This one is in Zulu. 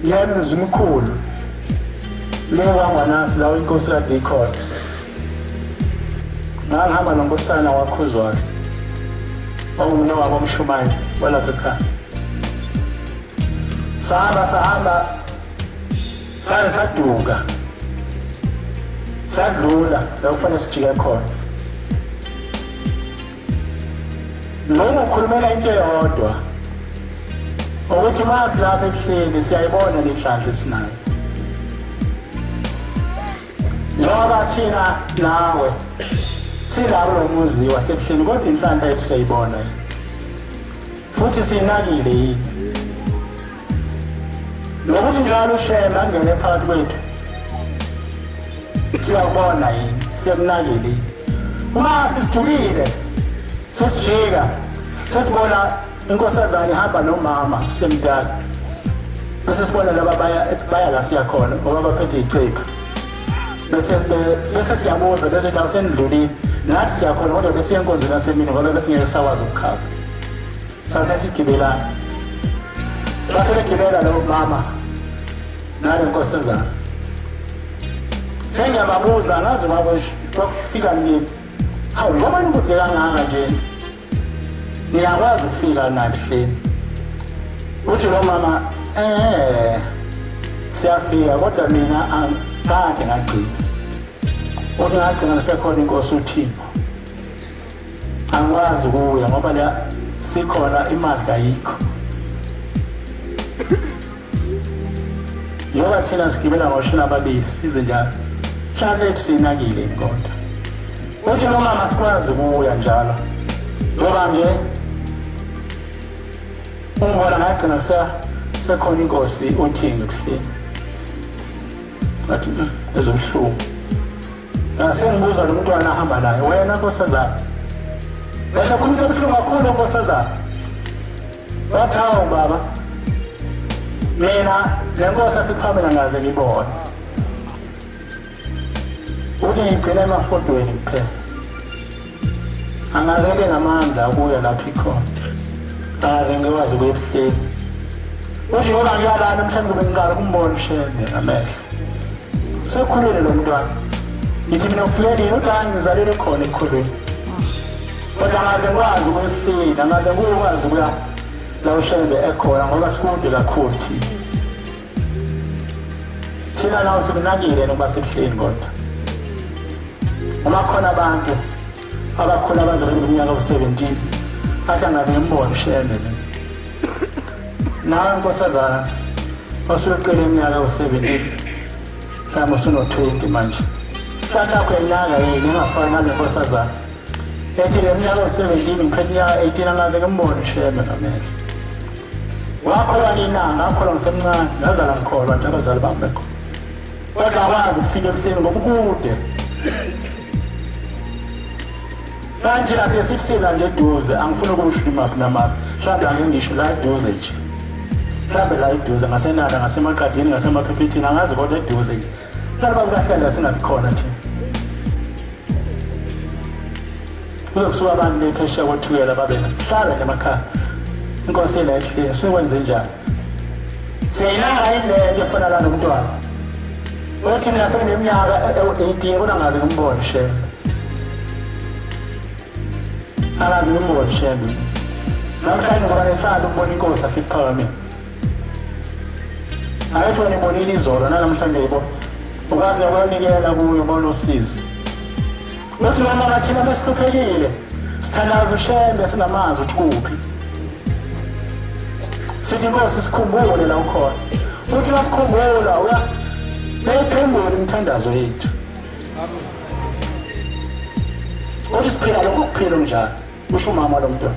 Ngiyamizwa imikhulu le kwangwanasi la inkosi kade ikhona. Ngangihamba nonkosana wakhuzwayo ongumne wakwamshumayeli walapha ekhaya. Sahamba sahamba saze saduka sadlula la kufanele sijike khona. Lokhu kukhulumela into eyodwa ukuthi uma silapha ebuhleni siyayibona le nhlanhla esinayo. Njengoba thina nawe silabo lo muzi wasebuhleni kodwa inhlanhla yethu siyayibona yini futhi siyinakile yini nokuthi njalo ushembe angene phakathi kwethu siyakubona yini siyakunakile yini uma sisijukile sesijika sesibona inkosazane ihamba nomama semdala bese sibona laba baya baya la siya khona ngoba baphethe ichiphu bese bese siyabuza bese ukuthi awusendlulile nathi siyakhona kodwa besiya enkonzweni yasemini ngoba besingeke sakwazi ukukhava sase sigibelana base begibela lo mama nale nkosazana sengiyababuza angazi kwakufika nini hawu njengoba nikude kangaka nje niyakwazi ukufika nahleni uthi lo mama eh siyafika kodwa mina kade ngagcina kodwa ngagcina ngisekhona inkosi uthimbo angikwazi ukuya ngoba la sikhona imali kayikho njengoba thina sigibela ngoshuni ababili size njalo mhlawumbe lethu sinakile yini kodwa uthi lo mama sikwazi ukuya njalo njengoba nje ungibona ngagcina sekhona inkosi uthingo ebuhleni ngathi hmm, ezobuhlungu Ngasengibuza lo mntwana ahamba naye, wena nkosazana. Bese khuluma ebuhlungu kakhulu nkosazana. Wathi hawu baba, mina le nkosi asiqhamela ngaze ngibone. Uthi ngigcina emafodweni kuphela. Angaze ngibe namandla ukuya lapho ikhona. Angaze ngikwazi ukuya ebuhleni. Uthi ngoba ngiyalana mhlawumbe ngizobe ngiqala ukumbona uShembe ngamehlo. Sekhulile lo mntwana. Ngithi mina ufike nini? Uthi hayi ngizalelwe khona ekukhuleni. Kodwa angaze ngikwazi ukuya ebuhleni, angaze ngikwazi ukuya la uShembe ekhona ngoba sikude kakhulu thina. Thina nawo sikunakile nokuba sebuhleni kodwa. Uma khona abantu abakhula baze babe neminyaka ewu-17 athi angaze ngimbone uShembe mina. Nawe nkosazana osuqele iminyaka ewu-17 mhlawumbe usuno-20 manje. Mhlawumbe yakho yenaka yini engafani nale nkosazana ethi le minyaka ewu-17 ngiphethe iminyaka 18 angaze ngimbone uShembe ngamehlo. Wakholwa nini na? Ngakholwa ngisemncane, ngazala ngikholwa nje abazali bami bekho. Kodwa akwazi ukufika ebuhleni ngoba kude. Kanti thina siye sithi sila nje eduze, angifuni ukusho imaphi namaphi. Mhlawumbe angeke ngisho la eduze nje. Mhlawumbe la eduze ngasenanda, ngasemaqadini, ngasemaphephethini, angazi kodwa eduze nje. Laba bukahlela singabi khona thina. Kuzokusuka abantu le phesheya kothukela babe sihlale nje emakhaya. Inkosi ela ehleni sikwenze njani? Siyayinaka yini le nto efana la nomntwana? Uthi mina sengineminyaka ewu-18 kodwa ngaze ngimbone shembe. Angaze ngimbone shembe. Namhlanje ngizoba nenhlanhla ukubona inkosi asiphakamile. Akathi wena ibonile izolo nanamhlanje yibona. Ukaze uyonikela kuyo ubona usizi. Uthi lona thina besihluphekile sithandaza uShembe singamazi ukuthi kuphi. Sithi inkosi sikhumbule la ukhona. Uthi uyasikhumbula uyayiphendula imithandazo yethu. Uthi siphila lokhu kuphila okunjalo. Usho umama lo mntwana.